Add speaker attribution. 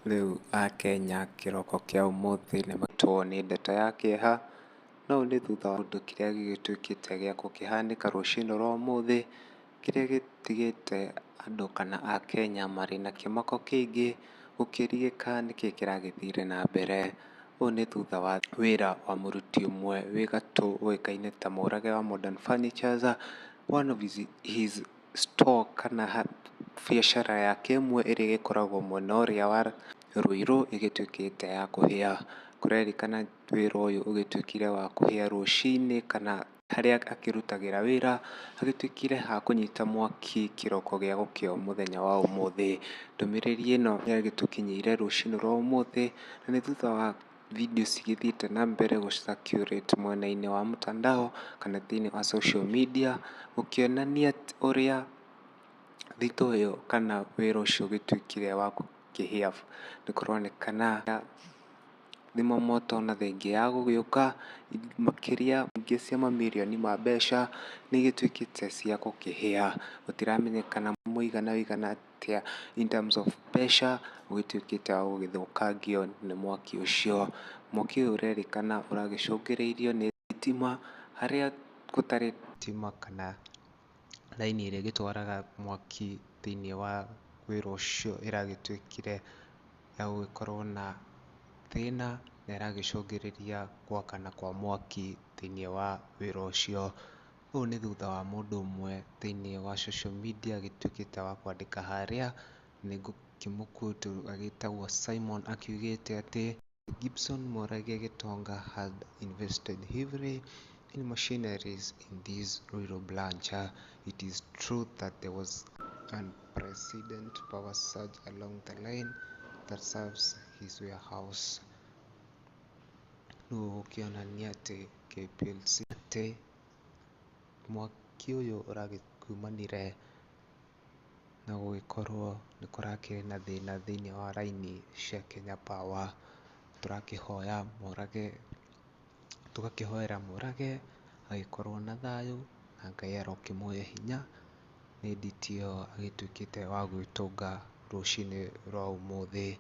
Speaker 1: Rĩu akenya kĩroko kĩa ũmũthĩ nĩmatwo nĩ ndeto ya kĩeha, no ũũ nĩ thutha wa kĩũndũ kĩrĩa gĩgĩtuĩkĩte gĩa gũkĩhanĩka rũcinĩ rwa ũmũthĩ, kĩrĩa gĩtigĩte andũ kana akenya marĩ na kĩmako kĩingĩ, gũkĩrigĩka nĩkĩ kĩragĩthire na mbere. Ũũ nĩ thutha wa wĩra wa mũruti ũmwe wĩ gatũ ũĩkaine ta Mũrage wa Modern Furnitures, one of his store kana biacara yake ĩmwe ĩrĩa ĩgĩkoragwo mwena ũrĩa wa Ruiru ĩgĩtuĩkĩte ya kũhĩa. Kũrerĩkana wĩra ũyũ ũgĩtuĩkire wa kũhĩa rũcinĩ kana harĩa akĩrutagĩra wĩra, hagĩtuĩkire ha kũnyita mwaki kĩroko gĩa gũkĩa mũthenya wa ũmũthĩ. Ndũmĩrĩri ĩno nĩyagĩtũkinyĩire rũcinĩ rwa ũmũthĩ, na nĩ thutha wa video cigĩthiĩte na mbere gũ circulate mwena-inĩ wa mtandao kana thĩiniĩ wa social media, gũkĩonania ũrĩa thitoo ĩyo kana wĩra ũcio ũgĩtuĩkire wa gũkĩhĩa. Nĩkũronekana zimamoto ona thengia ya gũgĩũka, makĩria ingĩ cia mamirioni ma mbeca nĩigĩtuĩkĩte cia gũkĩhĩa. Gũtiramenyekana mũigana ũigana atĩa in terms of mbeca ũgĩtuĩkĩte wa gũgĩthũkangio nĩ mwaki ũcio. Mwaki ũyũ ũrerĩkana ũragĩcũngĩrĩirio nĩ thitima, harĩa gũtarĩ thitima kana raini ĩrĩa ĩgĩtwaraga mwaki thĩiniĩ wa wĩra ũcio ĩragĩtuĩkire ya gũgĩkorwo na thĩna na ĩragĩcũngĩrĩria gwakana kwa mwaki thĩiniĩ wa wĩra ũcio. Ũũ nĩ thutha wa mũndũ ũmwe thĩiniĩ wa social media agĩtuĩkĩte wa kwandĩka harĩa, nĩngũkĩmũ quote agĩtagwo Simon akiugĩte atĩ Gibson Murage Gitonga had invested heavily in machineries in this Ruiru branch. It is true that there was unprecedented power surge along the line that serves his warehouse. Rĩu gũkĩonania atĩ KPLC atĩ mwaki ũyũ ũragĩkumanire na gũgĩkorwo nĩ kũrakĩrĩ na thĩna thĩiniĩ wa raini cia Kenya Power. Tũrakĩhoya Mũrage, tũgakĩhoera Mũrage agĩkorwo na thayũ na Ngai arokĩmũhe hinya nĩ nditi ĩyo agĩtuĩkĩte wa gwĩtũnga rũcinĩ rwa ũmũthĩ.